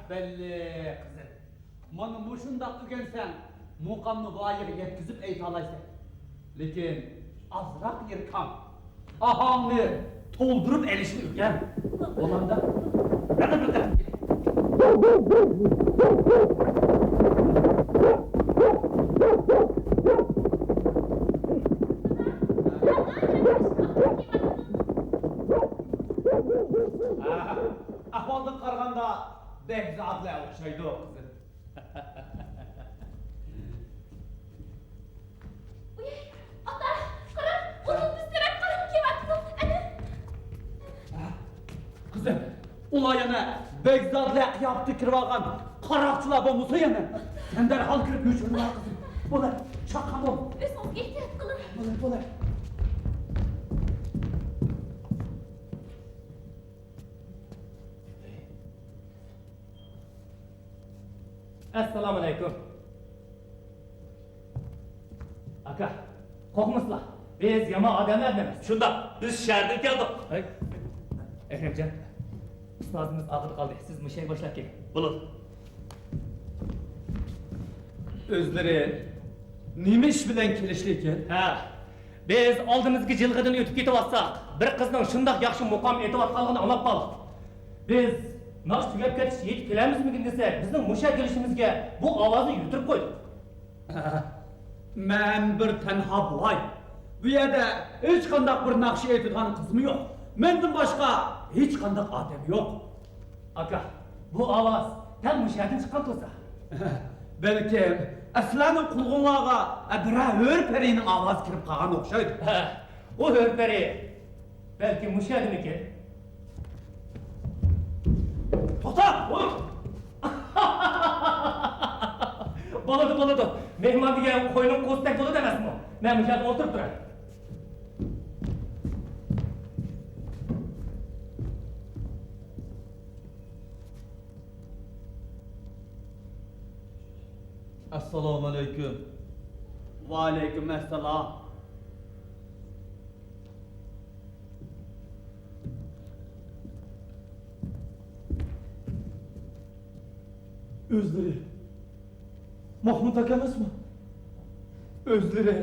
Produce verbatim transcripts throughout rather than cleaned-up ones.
بەللى، قىزىم. مانا مۇشۇنداق ئۆگەنسەڭ، مۇقامنى ۋايىغا يەتكۈزۈپ ئېيتالايسەن. لېكىن ئازراق يىركاڭ. ئاھاڭنى تولدۇرۇپ ئېلىشنى ئۆگەن. بولامدا؟ يەنە بىر قېتىم. ئەھۋالدىن قارىغاندا بەگزادىلەر ئوخشايدۇ، قىزىم. ئۇي، ئاتا، قارا، ئۇنىڭ بىز تەرەپ قاراپ كېلىۋاتىدۇ، ئەنە. قىزىم، ئۇلار يەنە بەگزادىلەر قىياپىتىگە كىرىۋالغان قاراقچىلار بولمىسۇن يەنە. سەن دەرھال كىرىپ يوشۇرۇۋال، قىزىم. بولە، چاققان بول. ئۆزىڭىز ئېھتىيات قىلىڭ. بولە، بولە. ئەسسالامۇئەلەيكۇم. ئاكا، قورقمىسىلا، بىز يامان ئادەملەردىن ئەمەس. شۇنداق، بىز شەھەردىن كەلدۇق. ھەي، ئەكرەمجان، ئۇستازىمىز ئارقىدا قالدى. سىز مۇشۇ يەرگە باشلاپ كېلىڭ. بولىدۇ. ئۆزلىرى نېمە ئىش بىلەن كېلىشلىككەن؟ ھە، بىز ئالدىمىزدىكى جىلغىدىن ئۆتۈپ كېتىۋاتساق، بىر قىزنىڭ شۇنداق ياخشى مۇقام ئېيتىۋاتقانلىقىنى ئاڭلاپ قالدۇق. بىز ناخشا تۈگەپ كەتكىچە يېتىپ كېلەرمىزمىكىن دېسەك، بىزنىڭ مۇشۇ يەرگە كېلىشىمىزگە بۇ ئاۋازنى يۈتۈرۈپ قويدى. مەن بىر تەنھا بوۋاي. بۇ يەردە ھېچقانداق بىر ناخشا ئېيتىدىغان قىزمۇ يوق. مەندىن باشقا ھېچقانداق ئادەم يوق. ئاكا، بۇ ئاۋاز دەل مۇشۇ يەردىن چىققان تۇرسا. بەلكىم سىلەرنىڭ قۇلىقىڭلارغا بىرەر ھۆر پەرىنىڭ ئاۋازى كىرىپ قالغان ئوخشايدۇ. ھە، ئۇ ھۆر پەرى بەلكىم مۇشۇ يەردىمىكىن؟ توختا! بولىدۇ، بولىدۇ. مېھمان دېگەن قوينىڭ قوزىسىدەك بولىدۇ ئەمەسمۇ؟ مەن مۇشۇ يەردە ئولتۇرۇپ تۇراي. ئەسسالامۇئەلەيكۇم. ۋەئەلەيكۇم ئەسسالام. ئۆزلىرى ماھمۇت ئاكا ئەمەسمۇ؟ ئۆزلىرى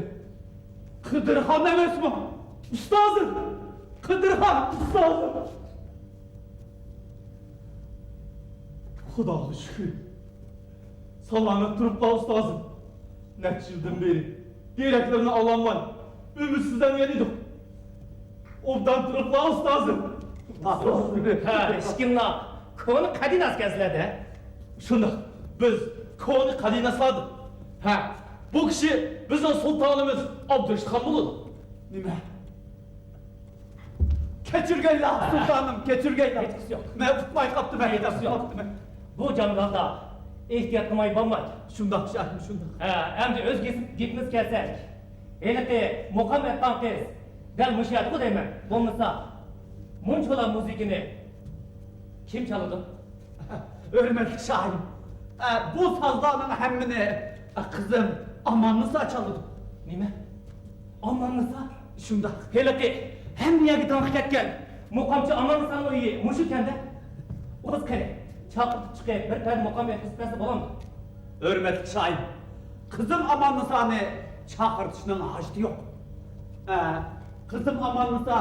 قىدىرخان ئەمەسمۇ؟ ئۇستازىم! قىدىرخان ئۇستازىم! خۇداغا شۈكۈر، سالامەت تۇرۇپلا ئۇستازىم. نەچچە يىلدىن بېرى دېرەكلىرىنى ئالالماي ئۈمىدسىزلەنگەن ئىدۇق. ئوبدان تۇرۇپلا ئۇستازىم. ھە، ئىككىڭلار كونا قەدىناسكەنسىلەر-دە. شۇنداق، بىز كونا قەدىناسلاردۇق. ھە، بۇ كىشى بىزنىڭ سۇلتانىمىز ئابدۇرېشىتخان بولىدۇ. نېمە؟ كەچۈرگەيلا، سۇلتانىم، كەچۈرگەيلا. ھېچقىسى يوق. مەن ئۇقماي قاپتىمەن، ھېچقىسى يوق. قاپتىمەن. بۇ جاڭگالدا ئېھتىيات قىلماي بولمايدۇ. شۇنداق، شاھىم، شۇنداق. ھە، ئەمدى ئۆز گېپىمىزگە كەلسەك، ھېلىقى مۇقام ئېيتقان قىز دەل مۇشۇ يەردىغۇ دەيمەن. بولمىسا، مۇنچىۋالا مۇزىكىنى كىم چالىدۇ؟ ھۆرمەتلىك شاھىم، ئە، بۇ سازلارنىڭ ھەممىنى، ئە، قىزىم ئاماننىسا چالىدۇ. نېمە؟ ئاماننىسا؟ شۇنداق. ھېلىقى ھەممە يەرگە داڭقى كەتكەن مۇقامچى ئاماننىسانىڭ ئۆيى مۇشۇكەن-دە. ئۇقىسى قېنى، چاقىرتىپ چىقىپ بىر پەدە مۇقام ئېيتقۇزۇپ بەرسە بولامدۇ؟ ھۆرمەتلىك شاھىم، قىزىم ئاماننىسانى چاقىرتىشنىڭ ھاجىتى يوق. ئە، قىزىم ئاماننىسا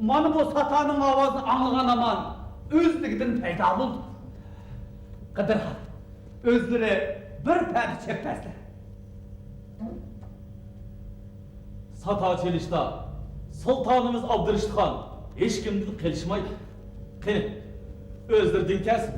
مانا بۇ ساتانىڭ ئاۋازىنى ئاڭلىغان ھامان ئۆزلۈكىدىن پەيدا بولدى. قىدىرخان، ئۆزلىرى بىر پەدە چېپىپ بەرسىلە. ساتا چېلىشتا سۇلتانىمىز ئابدۇرېشىتخان ھېچكىمدىن قېلىشمايدۇ. قېنى، ئۆزلىرىدىن كەلسۇن.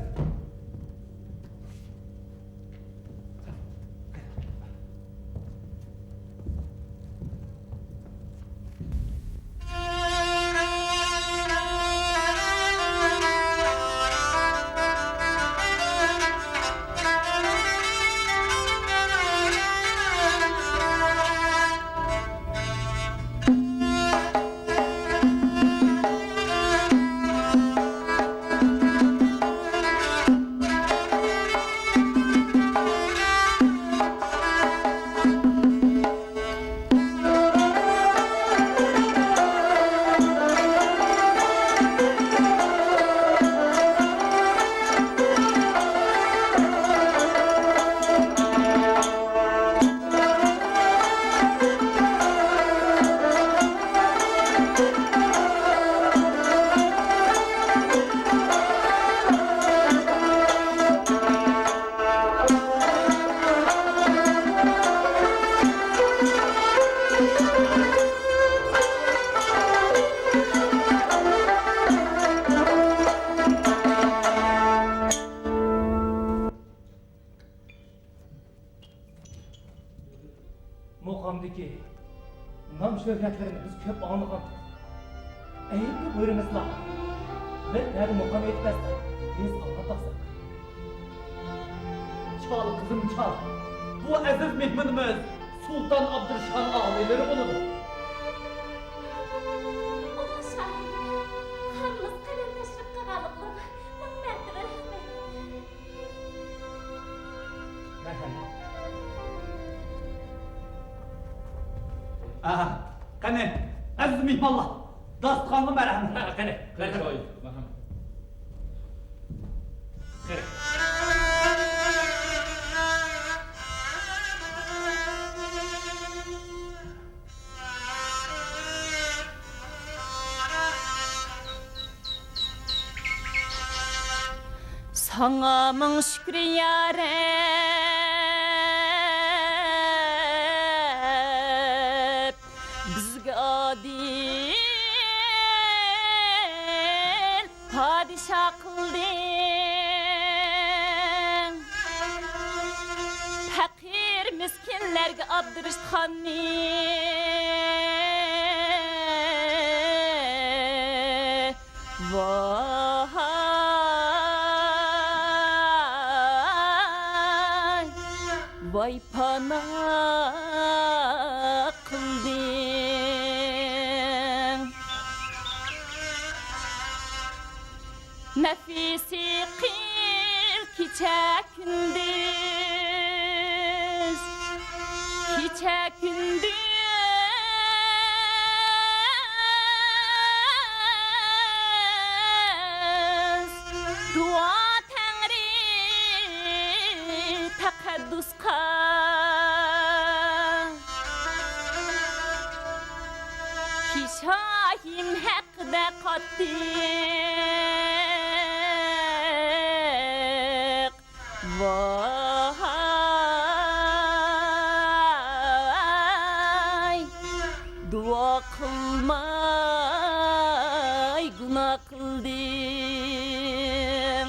نام-شۆھرەتلىرىنى بىز كۆپ ئاڭلىغانتۇق. ئەيىبكە بۇيرۇمىسىلا، بىر نەدە مۇقام ئېيتىپ بەرسە، بىز ئاڭلاپ باقساق. چال، قىزىم، چال. بۇ ئەزىز مېھمىنىمىز سۇلتان ئابدۇرۇشخان ئاغىنىلىرى بولىدۇ. ئۇلۇغ شاھىم، خانىمىز قەدەم تەشرىپ قىلغانلىقلىرىغا مىڭ مەرتىبە رەھمەت. مەرھەمەت. ئاھا، قېنى، ئەزىز مېھمانلار، داستىخانغا مەرھەمەت. ھە، قېنى، قېنى، مەرھەمەت. شاھىم، مەرھەمەت. قېنى. ساڭا مىڭ شۈكرى يا رەب، بىزگە ئادىل پادىشاھ قىلدىڭ. پەقىر مىسكىنلەرگە ئابدۇرۇشخاننى، ۋاي، ۋاي پاناھ قىلدىڭ. نەفىسى قىل كېچە كۈندۈز، كېچە كۈندۈز دۇئا تەڭرى تەقەددۇسقا. كى شاھىم ھەققىدە قاتتىق، ۋاي، دۇئا قىلماي گۇناھ قىلدىم.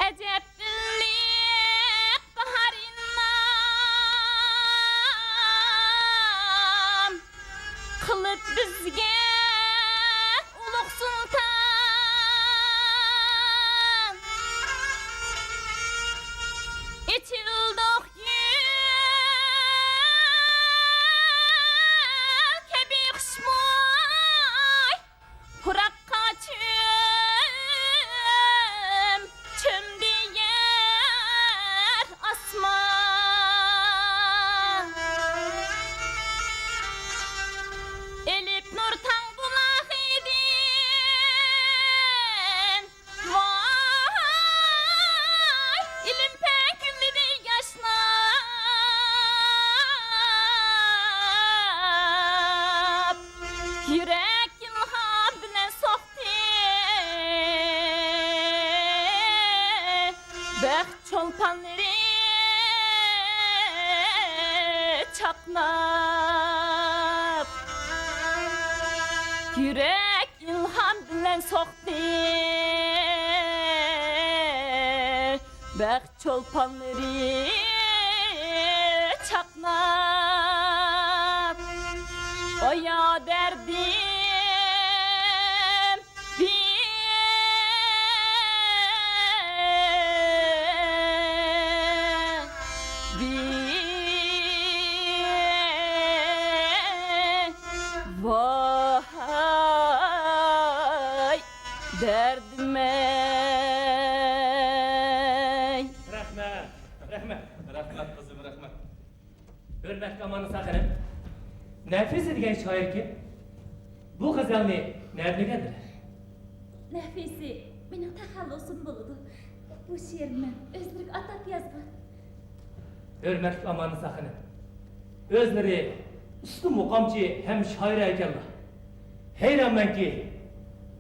ئەجەب ئىللىق باھار ئىنئام قىلىپ بىزگە ئۇلۇغ سۇلتان. ئېچىلدۇق گۈل كەبى خۇشبۇي، پۇراققا چۆم، چۆمدى يەر ئاسمان. ئېلىپ نۇر تاڭ بۇلاغىدىن، ۋاي، ئىلىم پەن كۈللىدى ياشناپ. يۈرەك ئىلھام بىلەن سوقتى، بەخت چولپانلىرى چاقناپ. يۈرەك ئىلھام بىلەن سوقتى، بەخت چولپانلىرى چاقناپ. ئايا دەردىم، بى-، بى-، ۋاي دەردىم ئەي. رەھمەت، رەھمەت. رەھمەت، قىزىم، رەھمەت. ھۆرمەتلىك ئاماننىسا خېنىم، نەفىسە دېگەن شائىر كىم؟ بۇ غەزەلنى نەدىن ئۆگەندىلەر؟ نەفىسە مېنىڭ تەخەللۇسۇم بولىدۇ. بۇ شېئىرنى مەن ئۆزلىرىگە ئاتاپ يازغان. ھۆرمەتلىك ئاماننىسا خېنىم، ئۆزلىرى ئۇستا مۇقامچى ھەم شائىرە ئىكەنلا. ھەيرانمەنكى،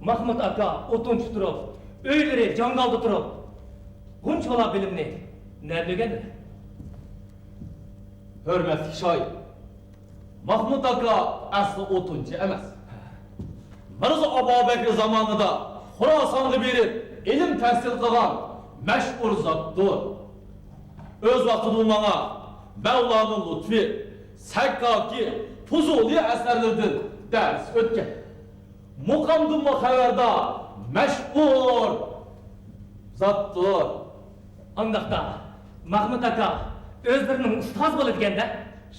ماخمۇت ئاكا ئوتۇنچى تۇرۇپ، ئۆيلىرى جاڭگالدا تۇرۇپ، بۇنچىۋالا بىلىمنى نەدىن ئۆگەندىلەر؟ ھۆرمەتلىك شائىر، ماخمۇت ئاكا ئەسلى ئوتۇنچى ئەمەس. مىرزا ئابابەكرى زامانىدا خوراسانغا بېرىپ ئىلىم تەھسىل قىلغان مەشھۇر زاتتۇر. ئۆز ۋاقتىدا ئۇ ماڭا مەۋلانۇ لۇتپى، سەككاكى، پۇزۇلى ئەسەرلىرىدىن دەرس ئۆتكەن. مۇقامدىنمۇ خەۋەردار مەشھۇر زاتتۇر. ئانداقتا، مەھمۇت ئاكا ئۆزلىرىنىڭ ئۇستازى بولىدىكەن-دە؟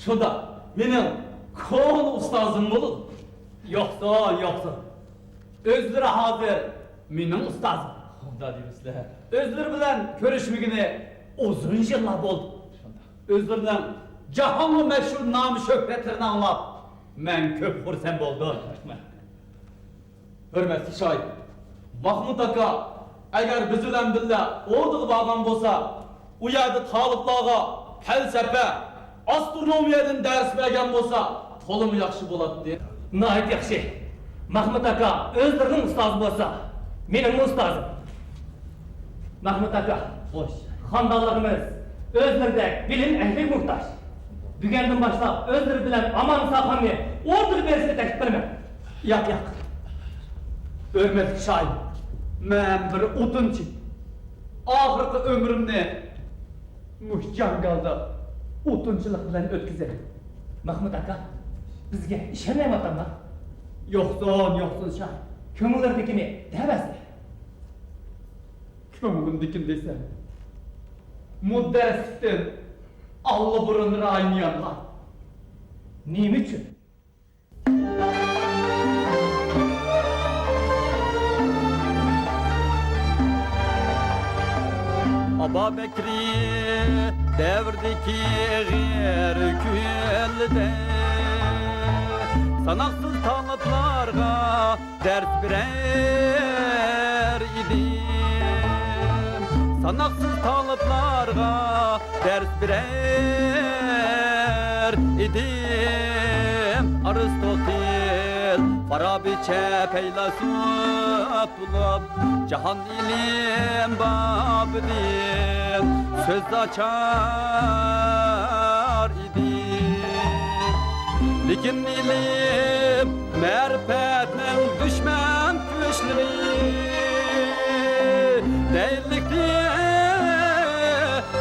شۇنداق، مېنىڭ كونا ئۇستازىم بولىدۇ. يوقسۇن، يوقسۇن. ئۆزلىرى ھازىر مېنىڭ ئۇستازىم. ئۇنداق دېمىسىلە. ئۆزلىرى بىلەن كۆرۈشمىگىنى ئۇزۇن يىللار بولدى. شۇنداق. ئۆزلىرىنىڭ جاھانغا مەشھۇر نام-شۆھرەتلىرىنى ئاڭلاپ، مەن كۆپ خۇرسەن بولدۇم. رەھمەت. ھۆرمەتلىك شاھىت، ماھمۇت ئاكا ئەگەر بىز بىلەن بىللە ئوردىغا بارغان بولسا، ئۇ يەردە تالىپلارغا پەلسەپە، ئاسترونومىيەدىن دەرس بەرگەن بولسا، تولىمۇ ياخشى بولاتتى. ناھايىتى ياخشى. ماھمۇت ئاكا ئۆزلىرىنىڭ ئۇستازى بولسا، مېنىڭمۇ ئۇستازىم. مەھمۇت ئاكا، خوش. خانىدانلىرىمىز ئۆزلىرىدەك بىلىم ئەھلىگە موھتاج. بۈگۈندىن باشلاپ ئۆزلىرى بىلەن ئاماننىسا خاننى ئوردىغا بېرىشنى تەكلىپ قىلىمەن. ياق، ياق. ھۆرمەتلىك شاھىت، مەن بىر ئوتۇنچى. ئاخىرقى ئۆمرۈمنى مۇشۇ جاڭگالدا ئوتۇنچىلىق بىلەن ئۆتكۈزەي. مەھمۇت ئاكا، بىزگە ئىشەنمەيۋاتاملا؟ يوقسۇن، يوقسۇن شاھىت. كۆڭۈللىرىدىكىنى دەۋەرسىلە. كۆڭلۈمدىكىنى دېسەم، مۇددەرسلىكتىن ئاللىبۇرۇن رايىم يانغان. نېمە ئۈچۈن؟ ئابابەكرى دەۋرىدىكى ئېغىر كۈنلىدە ساناقسىز تالىپلارغا دەرس بېرەر ئىدىم. ساناقسىز تالىپلارغا دەرس بېرەر ئىدىم. ئارستوتىل، فارابىچە پەيلاسوپ بولۇپ، جاھان ئىلىم بابىدىن سۆز ئاچار ئىدىم. لېكىن ئىلىم مەرىپەتنىڭ دۈشمەن كۈچلىرى دەيلىكتى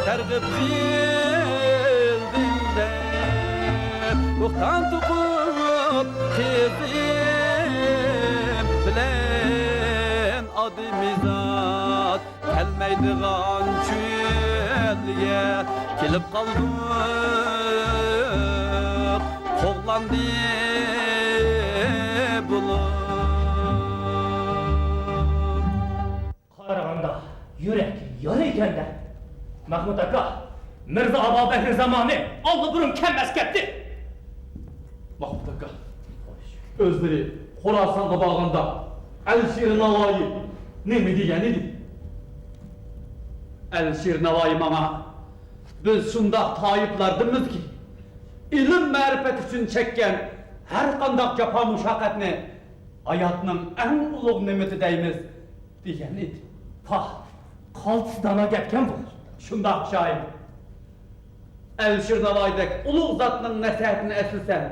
تەرغىب قىلدىڭ دەپ، بوھتان توقۇپ قىزىم بىلەن ئادىمىزات كەلمەيدىغان چۆلگە كېلىپ قالدۇق، قوغلاندى بولۇپ. قارىغاندا يۈرەك يارا ئىكەن-دە. مەھمۇت ئاكا، مىرزا ئابابەكرى زامانى ئاللىبۇرۇن كەم ئەسكەتتى. مەھمۇت ئاكا، ئۆزلىرى خوراسانغا بارغاندا ئەلىشىر ناۋايى نېمە دېگەن ئىدى؟ ئەلىشىر ناۋايى ماڭا، بىز شۇنداق تايىپلاردىنمىزكى، ئىلىم-مەرىپەت ئۈچۈن چەككەن ھەر قانداق جاپا-مۇشەققەتنى ھاياتنىڭ ئەڭ ئۇلۇغ نېمىتى دەيمىز، دېگەن ئىدى. پاھ، قالتىس دانا گەپكەن بۇ. شۇنداق شاھىت. ئەلىشىر ناۋايىدەك ئۇلۇغ زاتنىڭ نەسىھەتىنى ئەسلىسەم،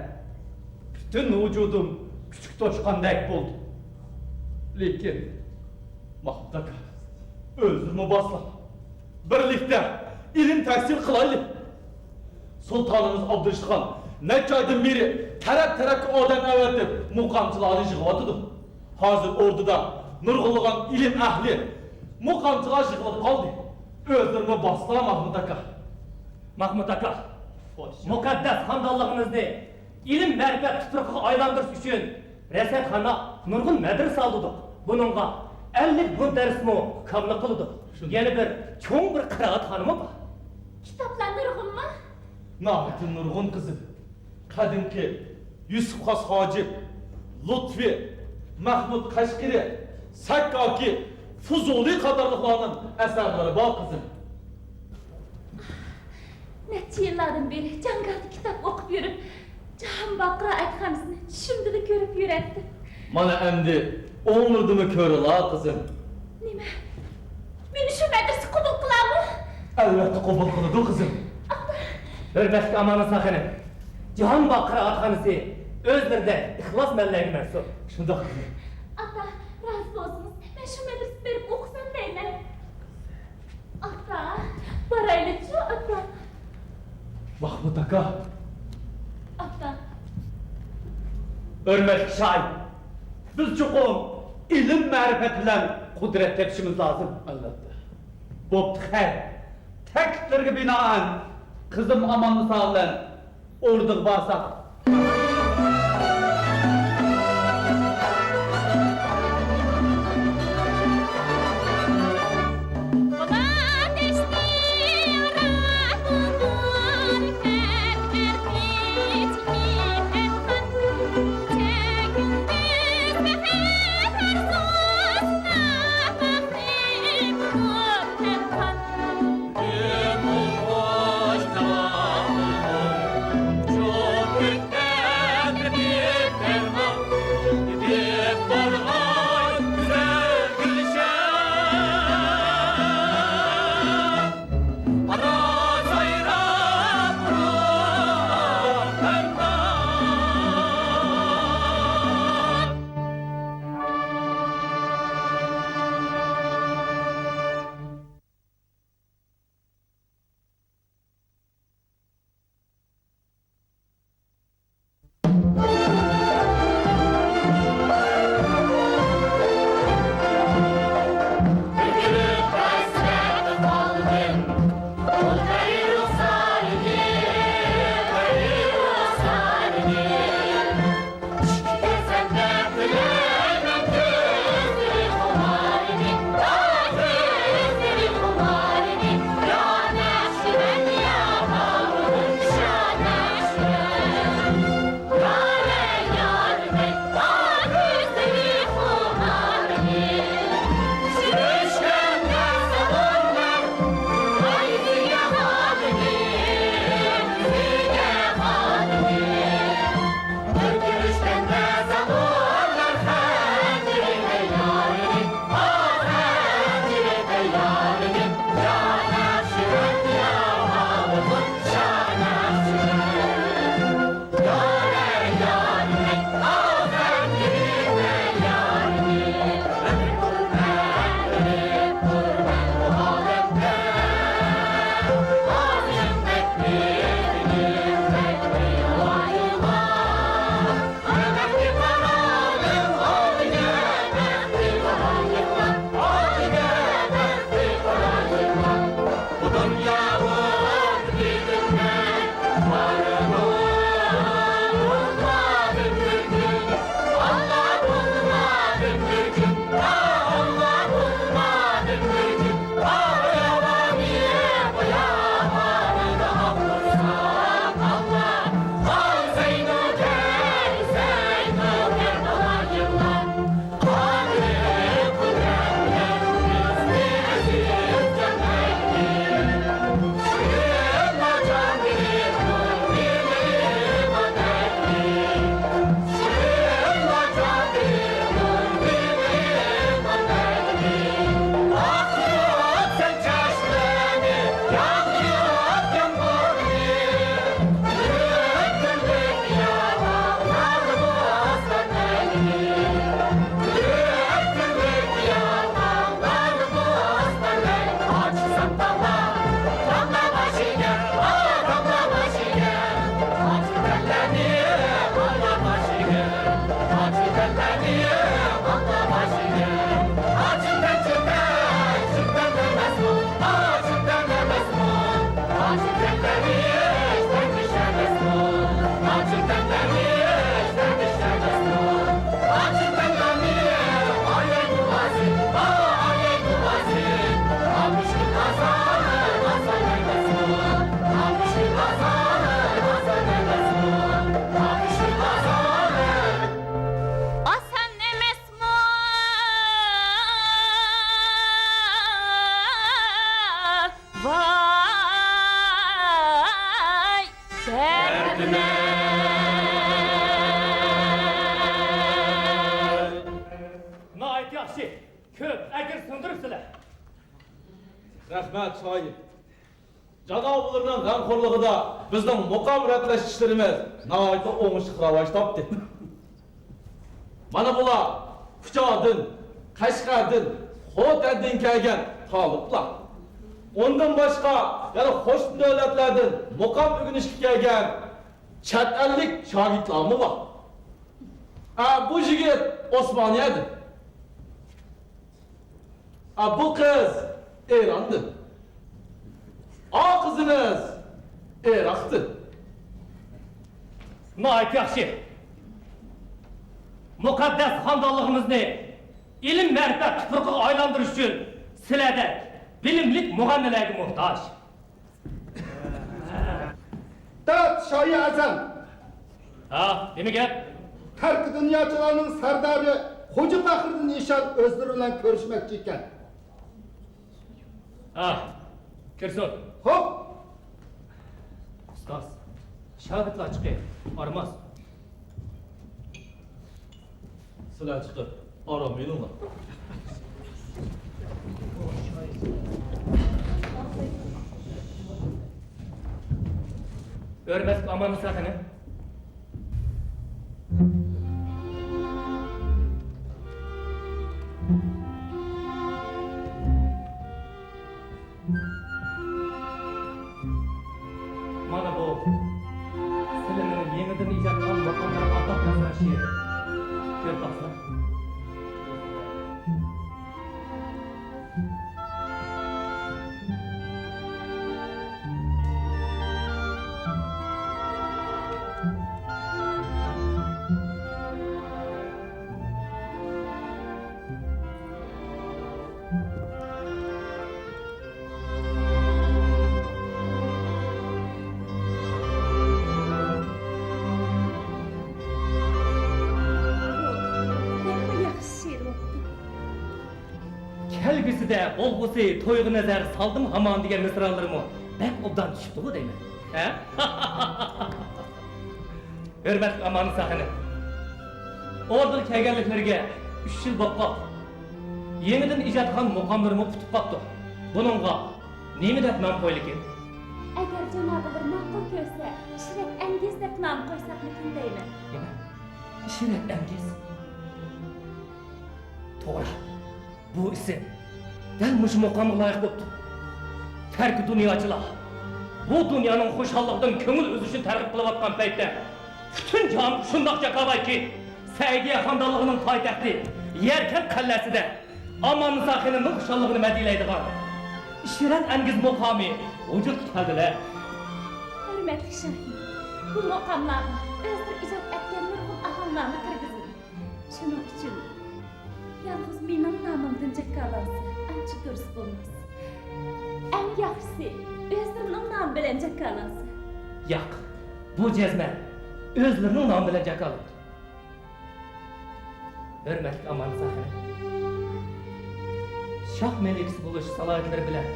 پۈتۈن ۋۇجۇدۇم كۈچۈك توشقاندەك بولدى. لېكىن، مەھمۇت ئاكا، ئۆزلىرىمۇ باسلا، بىرلىكتە ئىلىم تەھسىل قىلايلى. سۇلتانىمىز ئابدۇرېشىتخان نەچچە ئايدىن بېرى تەرەپ-تەرەپكە ئادەم ئەۋەتىپ، مۇقامچىلارنى يىغىۋاتىدۇ. ھازىر ئوردىدا نۇرغۇنلىغان ئىلىم ئەھلى، مۇقامچىلار يىغىلىپ قالدى. ئۆزلىرىمۇ باسلا، مەھمۇت ئاكا. مەھمۇت ئاكا، خوش. مۇقەددەس خانىدانلىقىمىزنى ئىلىم-مەرىپەت تۇپرىقىغا ئايلاندۇرۇش ئۈچۈن رەسەتخانا، نۇرغۇن مەدرىسە سالدۇردۇق. بۇنىڭغا ئەللىك مۇدەررىسمۇ كامىللىق قىلىدۇ. شۇنداق. يەنە بىر چوڭ بىر قىرائەتخانىمۇ بار. كىتابلار نۇرغۇنمۇ؟ ناھايىتى نۇرغۇن، قىزىم. قەدىمكى يۈسۈپ خاس ھاجىپ، لۇتپى، مەھمۇد قەشقىرى، سەككاكى، فۇزۇلى قاتارلىقلارنىڭ ئەسەرلىرى بار، قىزىم. نەچچە يىللاردىن بېرى جاڭگالدا كىتاب ئوقۇپ يۈرۈپ، جاھانباغ قىرائەتخانىسىنى چۈشۈمدىلا كۆرۈپ يۈرەتتىم. مانا ئەمدى ئۆڭۈردىمۇ كۆرىلا، قىزىم. نېمە؟ مېنى شۇ مەدرىسە قوبۇل قىلارمۇ؟ ئەلۋەتتە قوبۇل قىلىدۇ، قىزىم. ھۆرمەتلىك ئاماننىسا خېنىم، جاھانباغ قىرائەتخانىسى ئۆزلىرىدەك ئىخلاسمەنلەرگە مەنسۇپ. شۇنداق، قىزىم. راست بولسىڭىز، مەن شۇ مەدرىسىگە بېرىپ ئوقۇسام دەيمەن. ئاتا، بارايلىچۇ، ئاتا. ماھمۇت ئاكا. ئاتا. ھۆرمەتلىك شاھىت، بىز چوقۇم ئىلىم-مەرىپەت بىلەن قۇدرەت تېپىشىمىز لازىم. ئەلۋەتتە. بوپتۇ، خەير. تەكلىپلىرىگە بىنائەن، قىزىم ئاماننىسا بىلەن ئوردىغا بارساق. ئاسان ئەمەسمۇ؟ ۋاي، دەردىمەن. ناھايىتى ياخشى. كۆپ ئەجىر سىڭدۈرۈپسىلەر. رەھمەت، شاھىت. جانابلىرىنىڭ غەمخورلۇقىدا بىزنىڭ مۇقام رەتلەش ئىشلىرىمىز ناھايىتى ئوڭۇشلۇق راۋاج تاپتى. مانا بۇلار كۇچادىن، قەشقەردىن، خوتەندىن كەلگەن تالىپلار. ئۇندىن باشقا يەنە قوشنا دۆلەتلەردىن مۇقام ئۆگىنىشكە كەلگەن چەت ئەللىك شاگىرتلارمۇ بار. ئە، بۇ يىگىت ئوسمانىيەدىن. ئە، بۇ قىز ئىراندىن. ئا، قىزىمىز ئىراقتىن. ناھايىتى ياخشى. مۇقەددەس خانىدانلىقىمىزنى ئىلىم-مەرىپەت تۇپرىقىغا ئايلاندۇرۇش ئۈچۈن سىلەردەك بىلىملىك مۇغەننىلەرگە موھتاج. داد شاھى ئەزەم! ھا، نېمە گەپ؟ تەركى دۇنياچىلارنىڭ سەردارى خوجا پەخرىدىن ئىشان ئۆزلىرى بىلەن كۆرۈشمەكچى ئىكەن. ھا، كىرسۇن. خوپ. ئۇستاز، شاگىرتلار چىقىپ ئارىماس. سىلەر چىقىپ ئارام ئېلىڭلار. ھۆرمەتلىك ئاماننىسا خېنىم. مانا بۇ سىلەرنىڭ يېڭىدىن ئىجاد قىلغان مۇقاملارغا ئاتاپ يازغان شېئىر. كۆرۈپ باقسىلەر. بەكمۇ ياخشى شېئىر بوپتۇ. كەلگۈسىدە بولغۇسى تويغا نەزەر سالدىم ھامان دېگەن مىسرالىرىمۇ بەك ئوبدان چۈشۈپتىغۇ دەيمەن. ھە؟ ھۆرمەتلىك ئاماننىسا خېنىم، ئوردىغا كەلگەنلىكلىرىگە ئۈچ يىل بولۇپ قاپتۇ. يېڭىدىن ئىجاد قىلغان مۇقاملىرىمۇ پۈتۈپ قاپتۇ. بۇنىڭغا نېمە دەپ نام قويىلىكىن؟ ئەگەر جانابلىرى ماقۇل كۆرسە، ئىشرەت ئەنگىز دەپ نام قويساقمىكىن دەيمەن. نېمە؟ ئىشرەت ئەنگىز؟ توغرا. بۇ ئىسىم دەل مۇشۇ مۇقامغا لايىق بوپتۇ. تەركى دۇنياچىلار بۇ دۇنيانىڭ خۇشاللىقىدىن كۆڭۈل ئۈزۈشنى تەرغىب قىلىۋاتقان پەيتتە، پۈتۈن جاھانغا شۇنداق جاكارلايكى، سەئىدىيە خانىدانلىقىنىڭ پايتەختى يەركەنت قەلئەسىدە ئاماننىسا خېنىمنىڭ خۇشاللىقىنى مەدھىيلەيدىغان ئىشرەت ئەنگىز مۇقامى ۋۇجۇدقا كەلدىلە. ھۆرمەتلىك شاھىم، بۇ مۇقاملارغا ئۆزلىرى ئىجاد ئەتكەن نۇرغۇن ئاھاڭنامە كىرگۈزۈلدى. شۇنىڭ ئۈچۈن يالغۇز مېنىڭ نامىمدىن جاكارلانسا، ئانچە دۇرۇس بولماس. ئەڭ ياخشىسى، ئۆزلىرىنىڭ نامى بىلەن جاكارلانسا. ياق، بۇ جەزمەن ئۆزلىرىنىڭ نامى بىلەن جاكارلىنىدۇ. ھۆرمەتلىك ئاماننىسا خېنىم، شاھ مەلىكىسى بولۇش سالاھىيەتلىرى بىلەن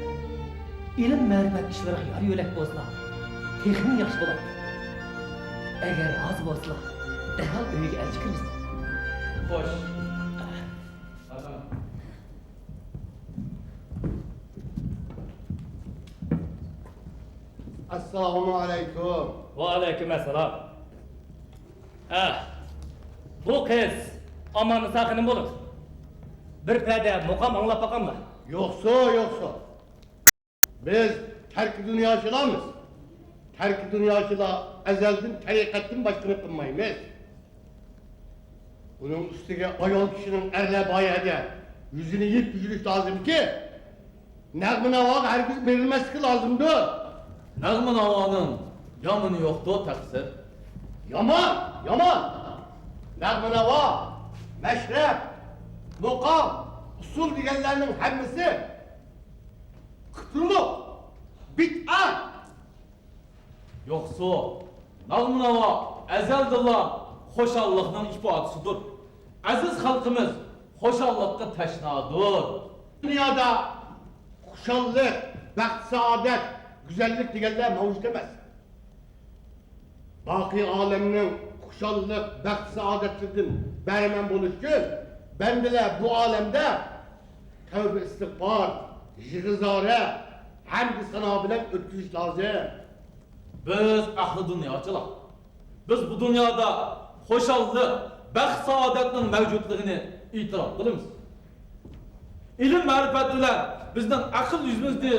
ئىلىم-مەرىپەت ئىشلىرىغا يار-يۆلەك بولسىلا، تېخىمۇ ياخشى بولاتتى. ئەگەر رازى بولسىلا، دەرھال ئۆيىگە ئەلچى كىرگۈزدى. خوش. ئەسسالامۇ ئەلەيكۇم. ۋەئەلەيكۇم ئەسسالام. ھە، بۇ قىز ئاماننىسا خېنىم بولىدۇ. بىر پەدە مۇقام ئاڭلاپ باقاملا؟ يوقسۇ، يوقسۇ. بىز تەركى دۇنياچىلارمىز. تەركى دۇنياچىلار ئەزەلدىن تەرىقەتتىن باشقىنى قىلمايمىز. ئۇنىڭ ئۈستىگە ئايال كىشىنىڭ ئەرلەر بار يەردە يۈزىنى يېپىپ يۈرۈش لازىمكى، نەغمە-ناۋاغا ھەرگىز بېرىلمەسلىكى لازىمدۇ. نەغمە-ناۋانىڭ يامىنى يوقتۇ، تەقسىر. يامان، يامان! نەغمە-ناۋا، مەشرەپ، مۇقام، ئۇسسۇل دېگەنلەرنىڭ ھەممىسى كۇپۇرلۇق، بىدئەت! يوقسۇ، ناغمە-ناۋا ئەزەلدىنلا خۇشاللىقنىڭ ئىپادىسىدۇر. ئەزىز خەلقىمىز خۇشاللىققا تەشنادۇر. دۇنيادا خۇشاللىق، بەخت-سائادەت، گۈزەللىك دېگەنلەر مەۋجۇت ئەمەس. باقىي ئالەمنىڭ خۇشاللىق، بەخت-سائادەتلىرىدىن بەھرىمەن بولۇش ئۈچۈن بەندىلەر بۇ ئالەمدە تەۋبە-ئىستىغپار، يىغا-زارە ھەمدۇ سانا بىلەن ئۆتكۈزۈش لازىم. بىز ئەھلى دۇنياچىلار. بىز بۇ دۇنيادا خۇشاللىق، بەخت-سائادەتنىڭ مەۋجۇتلۇقىنى ئېتىراپ قىلىمىز. ئىلىم-مەرىپەت بىلەن بىزنىڭ ئەقىل يۈزىمىزدە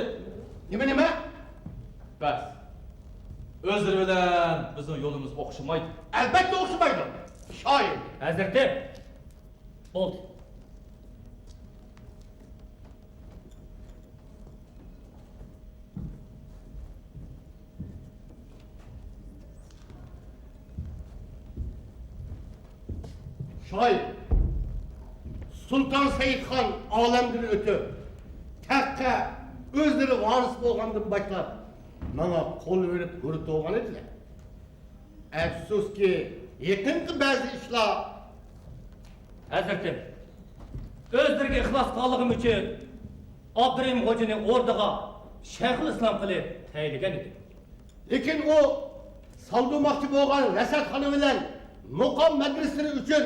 نېمە، نېمە؟ بەس. ئۆزلىرى بىلەن بىزنىڭ يولىمىز ئوخشىمايدۇ. ئەلبەتتە ئوخشىمايدۇ، شاھىم. ھەزرىتىم، بولدى. شاھىم، سۇلتان سەئىدخان ئالەمدىن ئۆتۈپ، تەختكە ئۆزلىرى ۋارىس بولغاندىن باشلاپ، ماڭا قول بېرىپ ھۆرمىتى بولغان ئىدىلە. ئەپسۇسكى، يېقىنقى بەزى ئىشلار. ھەزرىتىم، ئۆزلىرىگە ئىخلاس قىلغانلىقىم ئۈچۈن ئابدۇرېھىم خوجىنى ئوردىغا شەيخۇل ئىسلام قىلىپ تەيىنلىگەن ئىدىم. لېكىن ئۇ سالدۇرماقچى بولغان رەسەتخانا بىلەن مۇقام مەدرىسىلىرى ئۈچۈن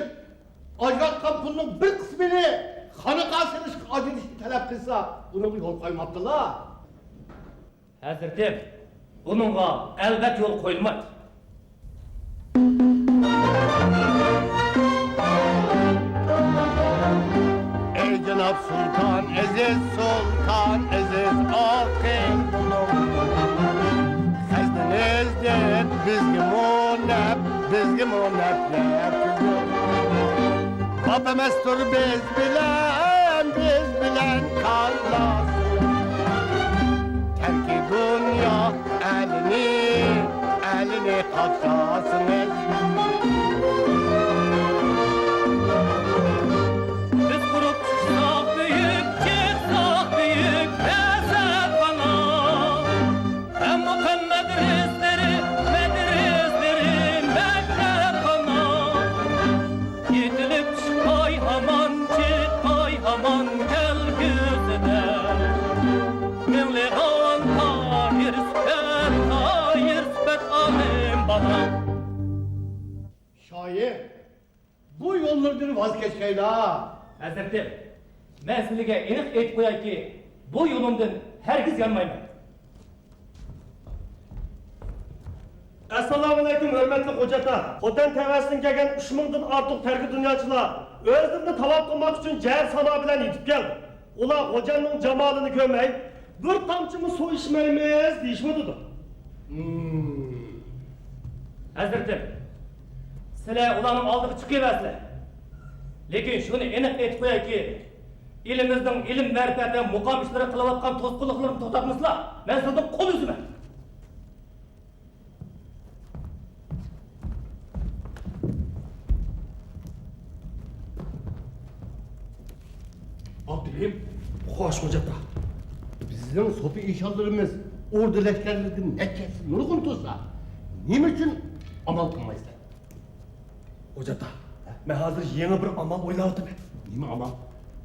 ئاجراتقان پۇلنىڭ بىر قىسمىنى خانىقا سېلىشقا ئاجرىتىشنى تەلەپ قىلسا، ئۇنىڭغا يول قويماپتىلا. ھەزرىتىم، بۇنىڭغا ئەلۋەتتە يول قويۇلمايدۇ. ئەي جاناب سۇلتان ئەزىز، سۇلتان ئەزىز، ئاقىل بولۇڭ. خەزنىنى ئىزدەپ بىزگىمۇ نەپ، بىزگىمۇ نەپ يەتكۈزۈڭ. ئاپا مەستۇر بىز بىلەن، بىز بىلەن كاللاسى. تەركى دۇنيا ئەلىنى، ئەلىنى قاقشاسىڭىز. بىز قۇرۇپ چىقساق بۈيۈك، چىقساق بۈيۈك رەسەتخانا. ھەم مۇقەم مەدرىسلىرى، مەدرىسلىرى مەكتەپخانا. يېتىلىپ چىقاي ھامان، چىقاي ھامان كەلگۈسىدە. مىڭلىغان تاھىر سۈپەت، تاھىر سۈپەت ئالىم بالا. شاھىم، بۇ يوللىرىدىن ۋاز كەچكەيلا. ھەزرىتىم، مەن سىلىگە ئېنىق ئېيتىپ قويايكى، بۇ يولۇمدىن ھەرگىز يانمايمەن. ئەسسالامۇئەلەيكۇم، ھۆرمەتلىك خوجا ئاتا! خوتەن تەۋەسىدىن كەلگەن ئۈچ مىڭدىن ئارتۇق تەركى دۇنياچىلار ئۆزلىرىنى تاۋاپ قىلماق ئۈچۈن جەھەر سانا بىلەن يېتىپ كەلدى. ئۇلار خوجامنىڭ جامالىنى كۆرمەي، بىر تامچىمۇ سۇ ئىچمەيمىز دېيىشىۋاتىدۇ. ھىم. ھەزرىتىم، سىلەر ئۇلارنىڭ ئالدىغا چىقىۋەرسىلەر. لېكىن شۇنى ئېنىق ئېيتىپ قويايكى، ئېلىمىزنىڭ ئىلىم-مەرىپەت ۋە مۇقام ئىشلىرىغا قىلىۋاتقان توسقۇنلۇقلىرىنى توختاتمىسىلا، مەن سىلەردىن قول ئۈزىمەن. ئابدۇرېھىم. خوش، خوجا ئاتا. بىزنىڭ سوپى ئىشانلىرىمىز ئوردا لەشكەرلىرىدىن نەچچە ھەسسە نۇرغۇن تۇرسا، نېمە ئۈچۈن ئامال قىلمايسىلەر؟ خوجا ئاتا، مەن ھازىر يېڭى بىر ئامال ئويلاۋاتىمەن. نېمە ئامال؟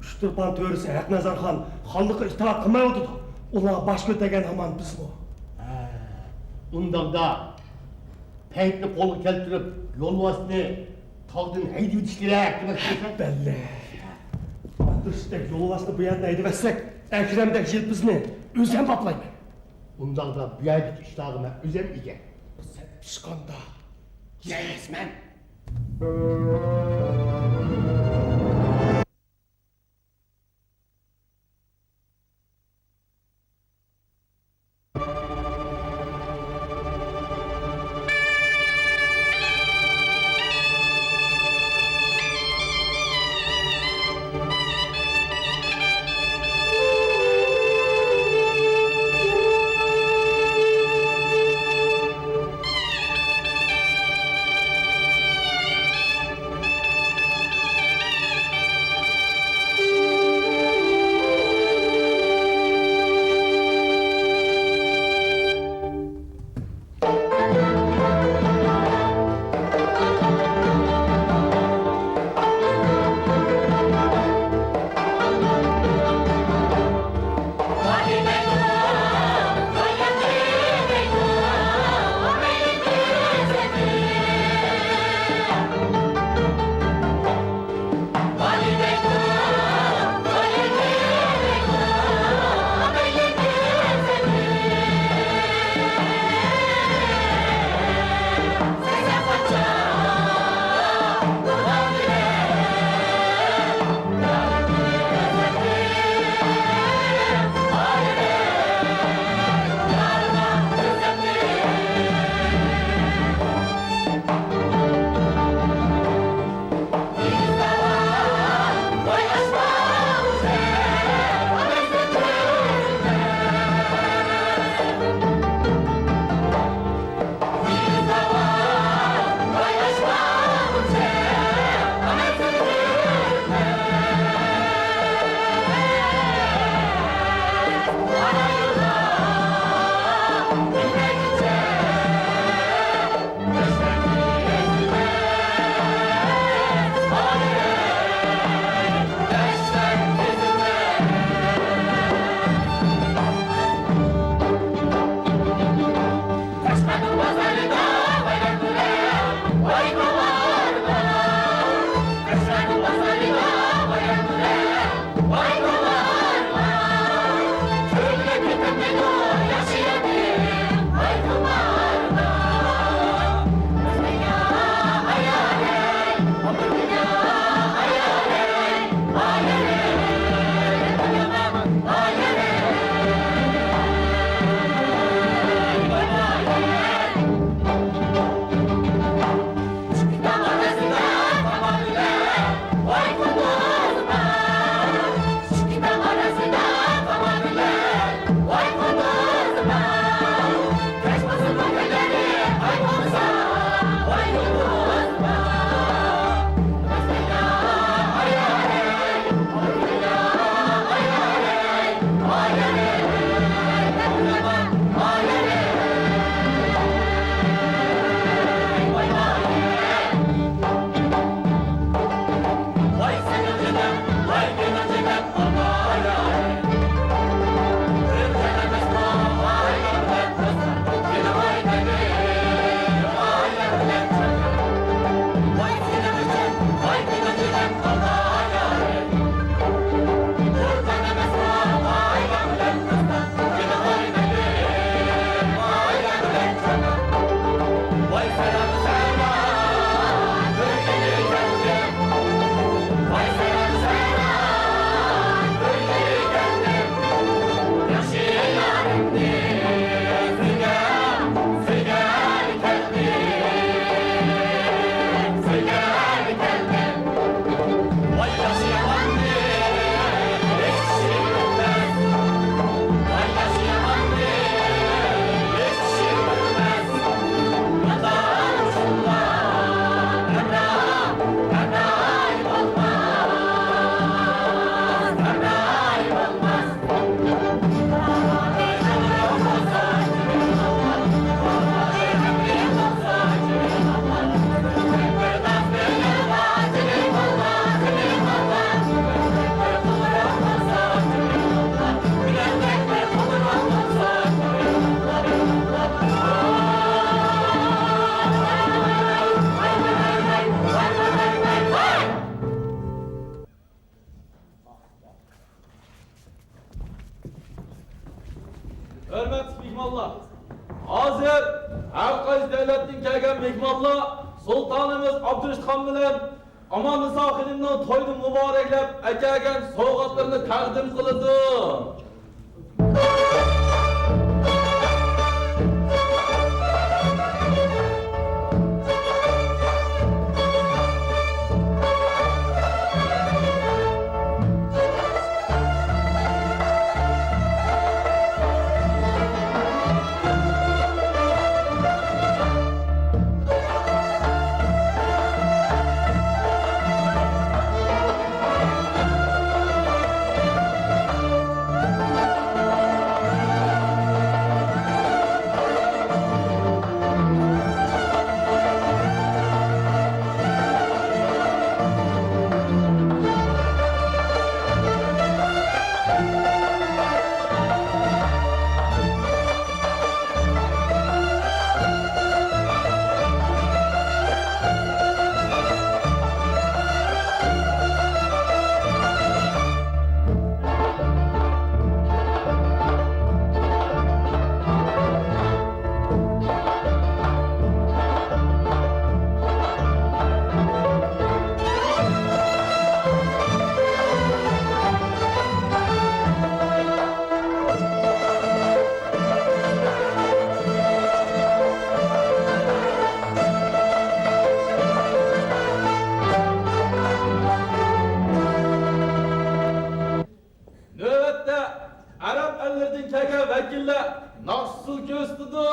ئۇچتۇرپان تۆرىسى ھەقنەزەرخان خانلىققا ئىتائەت قىلمايۋاتىدۇ. ئۇلار باش كۆتەرگەن ھامان بىزمۇ. ھە، ئۇنداقتا پەيتنى قولغا كەلتۈرۈپ، يولۋاسنى تاغدىن ھەيدىۋېتىش كېرەك دېمەكچىسەن؟ بەللى. ئادرېستەك يولۋاسنى بۇ يەردىن ھەيدىۋەتسەك، ئەكرەمدەك يىلپىزنى ئۆزۈم باپلايمەن. ئۇنداقتا بۇ يەردىكى ئىشلارغا مەن ئۆزۈم ئىگە. سەت پىشقاندا يەيسىمەن. ھازىر ھەر قايسى دۆلەتتىن كەلگەن مېھمانلار سۇلتانىمىز ئابدۇرېشىت خان بىلەن ئاماننىسا خېنىمنىڭ تويىنى مۇبارەكلەپ ئەكەلگەن سوۋغاتلىرىنى تەقدىم قىلىدۇ. نۆۋەتتە ئەرەب ئەللىرىدىن كەلگەن ۋەكىللەر ناخشا ئۇسسۇل كۆرسىتىدۇ.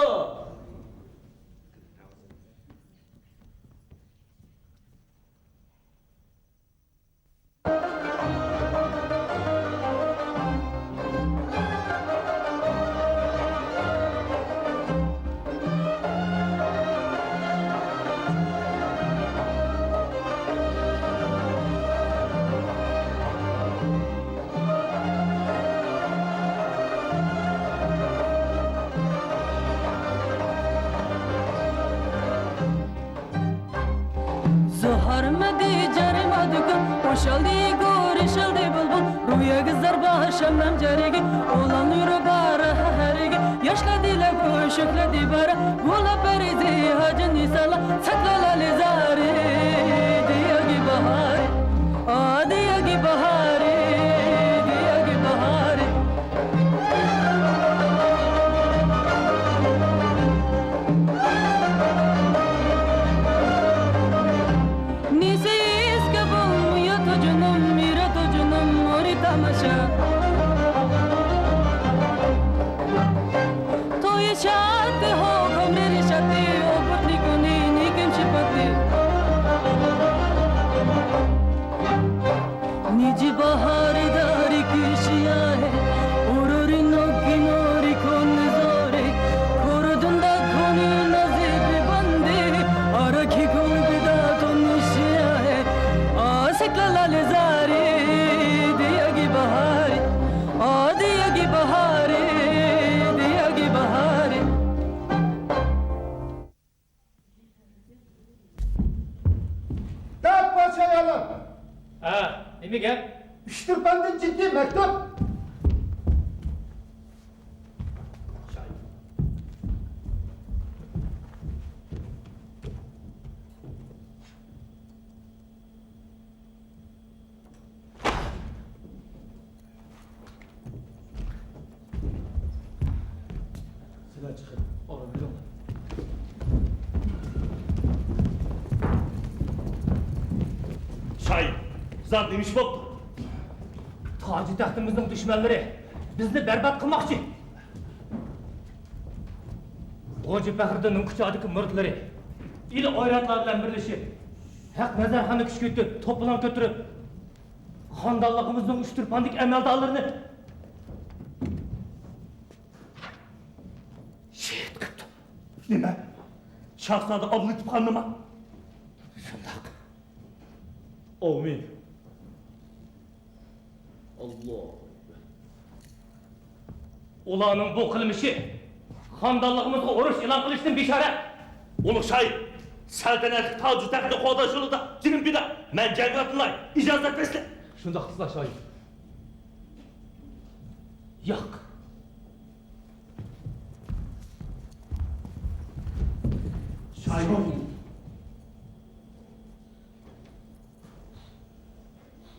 زوھار مەدى جارى مادۇكان، ئوشالدى گورى شالدى بۇلبۇل، روياگى زاربا شەمنەم جارىگى، ئولان يورۇ بارا ھەرىگى، ياشلادى لەبۇ شۆكلەدى بارا، گۇلا پەرىزى ھاجى نىسالا، سەتلەلەلى زارى، دىياگى باھارى، ئا دىياگى باھارى، دىياگى باھارى. نېسىسكە بولمىيا توجۇنۇم، مىرا توجۇنۇم، مورى تاماشا. تويى شاتى، ھو، كۆمرى رىشاتى، ئوبۇتنى كونى، نىكىم شىپاتى. نىجى باھارى دارى كۈشىياھې، ئۇرۇرى نوكى نورى كونى زورى، كورودۇندا كونى نازى بىباندى، ئاراكى گۇلبىدا تونۇشىياھې، ئاسەكلا لالە زارى، دىياگى باھارى، ئا دىياگى باھارى، دىياگى باھارى. دەپ بار شايانلار. ھە، نېمە گەپ؟ ئۇچتۇرپاندىن جىددىي مەكتۇپ. سىلەر چىقىپ ئورۇن بېرىڭلار. شاھىت، زادى نېمە ئىش بوپتۇ؟ تاجى تەختىمىزنىڭ دۈشمەنلىرى بىزنى بەربات قىلماقچى. غوجا پەخرىدىننىڭ كۇچادىكى مۇرىتلىرى ئىلى ئويراتلار بىلەن بىرلىشىپ، ھەق نەزەرخاننى كۈچكە يېتىپ، توپىلاڭ كۆتۈرۈپ، خاندانلىقىمىزنىڭ ئۇچتۇرپاندىكى ئەمەلدارلىرىنى شېھىت قىپتۇ. نېمە؟ شاھزادە ئابلىتىپ خاننىما؟ شۇنداق. ئاۋمىن. ئاللا. ئۇلارنىڭ بۇ قىلمىشى خاندانلىقىمىزغا ئۇرۇش ئېلان قىلىشتىن بىشارەت. ئۇلۇغ شاھىت، سەلتەنەتلىك تاجۇ تەختنى قوغداش يولىدا جېنىم پىدا. مەن جەڭگە ئاتلىناي. ئىجازەت بەرسىلە. شۇنداق قىلسىلا شاھىت. ياق.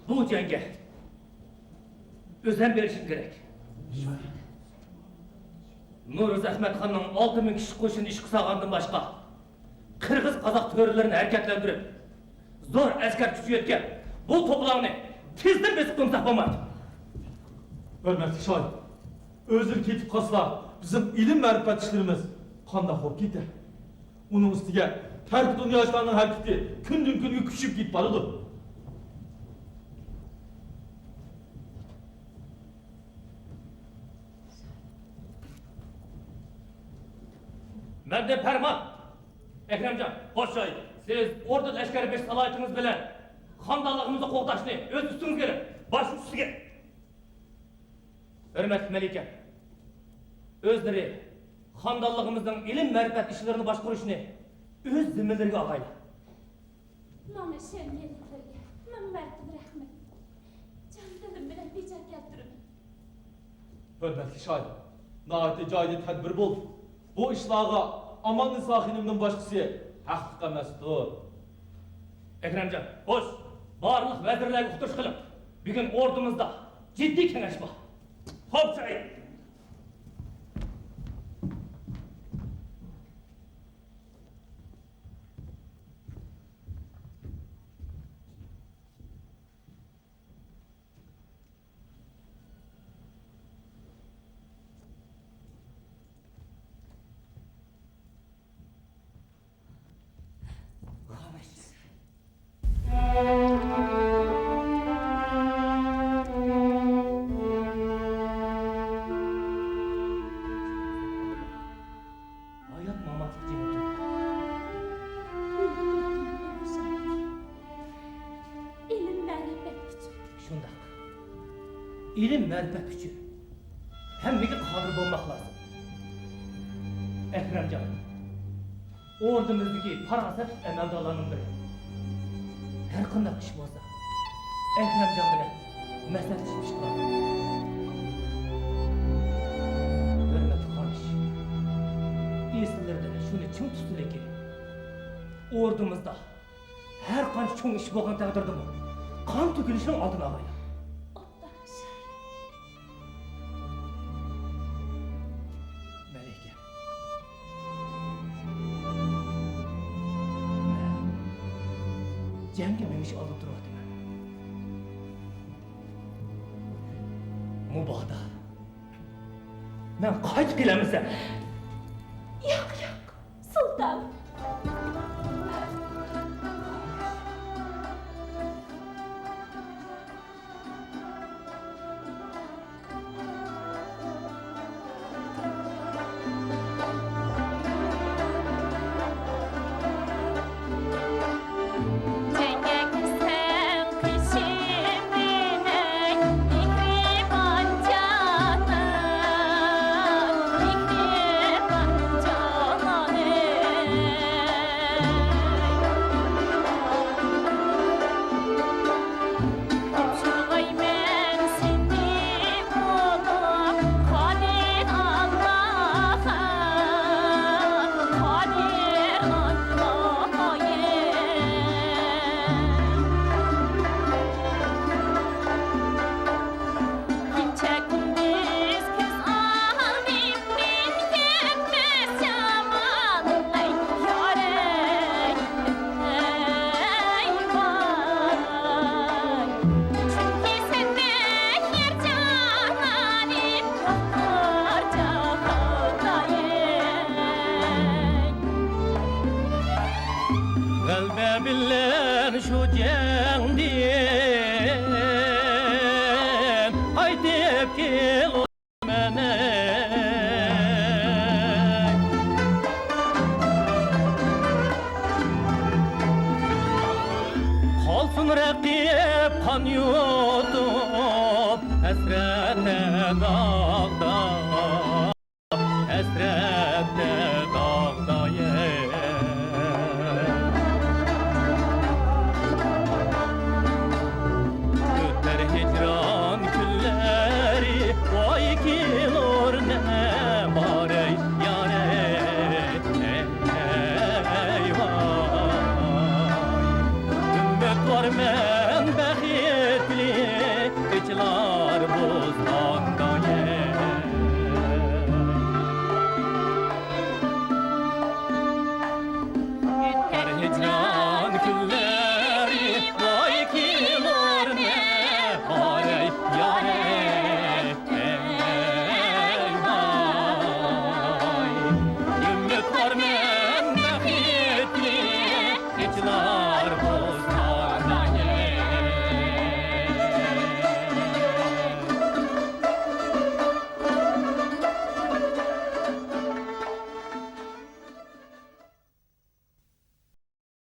بۇ جەڭگە ئۆزۈڭ بېرىشىڭ كېرەك. نورۇز ئەخمەتخاننىڭ ئالتە مىڭ كىشىلىك قوشۇنىنى ئىشقا سالغاندىن باشقا، قىرغىز-قازاق تۆرىلىرىنى ھەرىكەتلەندۈرۈپ، زور ئەسكەر كۈچى يەتكەن بۇ توپىلاڭنى تېزدىن بېسىپ قىلمىساق بولمايدۇ. ھۆرمەتلىك شاھىت، ئۆزلىرى كېتىپ قالسىلا، بىزنىڭ ئىلىم-مەرىپەت ئىشلىرىمىز قانداق بولۇپ كېتەر؟ ئۇنىڭ ئۈستىگە تەركىي دۇنيا ئىشلارنىڭ ھەرىكىتى كۈندىن-كۈنگە كۈچىيىپ كېتىپ بارىدۇ. مەندىن پەرمان! ئەكرەمجان، خوش جاي. سىز ئوردۇ لەشكەر بېشى سالاھىيىتىڭىز بىلەن خانىدانلىقىمىزنى قوغداشنى ئۆز ئۈستىڭىزگە ئېلىڭ. باش ئۈستىگە. ھۆرمەتلىك مەلىكەم، ئۆزلىرى خانىدانلىقىمىزنىڭ ئىلىم-مەرىپەت ئىشلىرىنى باشقۇرۇشنى ئۆز زىممىلىرىگە ئالايلى. ماڭا ئىشەنگەنلىكلىرىگە مىڭ مەرتىبە رەھمەت. جان دىلىم بىلەن بېجا كەلتۈرىمەن. ھۆرمەتلىك شاھىت، ناھايىتى جايىدا تەدبىر بولدى. بۇ ئىشلارغا ئاماننىسا خېنىمدىن باشقىسى ھەقلىق ئەمەستۇر. ئەكرەمجان، خوش، بارلىق ۋەزىرلەرگە ئۇقتۇرۇش قىلىڭ. بۈگۈن ئوردىمىزدا جىددىي كېڭەش بار. خوپ، شاھىت. ھايات-ماماتلىق جېڭى تۇرىدۇ. ئىلىم-مەرىپەت ئۈچۈن. شۇنداق. ئىلىم-مەرىپەت ئۈچۈن ھەممىگە قادىر بولماق لازىم. ئەكرەمجان، ئوردىمىزدىكى پاراسەتلىك ئەمەلدارلارنىڭ بىرى. ھەر قانداق ئىش بولسا، ئەكرەمجان بىلەن مەسلىھەتلىشىپ ئىش قىلاتتۇق. ھۆرمەتلىك خانىش، ئېسىللىرىدىن شۇنى چىڭ تۇتسۇنكى، ئوردىمىزدا ھەر قانچە چوڭ ئىش بولغان تەقدىردىمۇ، قان تۆكۈلۈشنىڭ ئالدىنى ئالايلى. ئوبدان شاھىت. مەلىكە. مەن جەڭگە مېڭىش ئالدىدا تۇرۇۋاتىمەن. مۇبادا مەن قايتىپ كېلەلمىسەم. ياق، ياق، سۇلتان. غەلىبە بىلەن شۇ جەڭدىن قايتىپ كېلىمەن. قالسۇن رەقىب قان يۇتۇپ، ھەسرەتتە داغ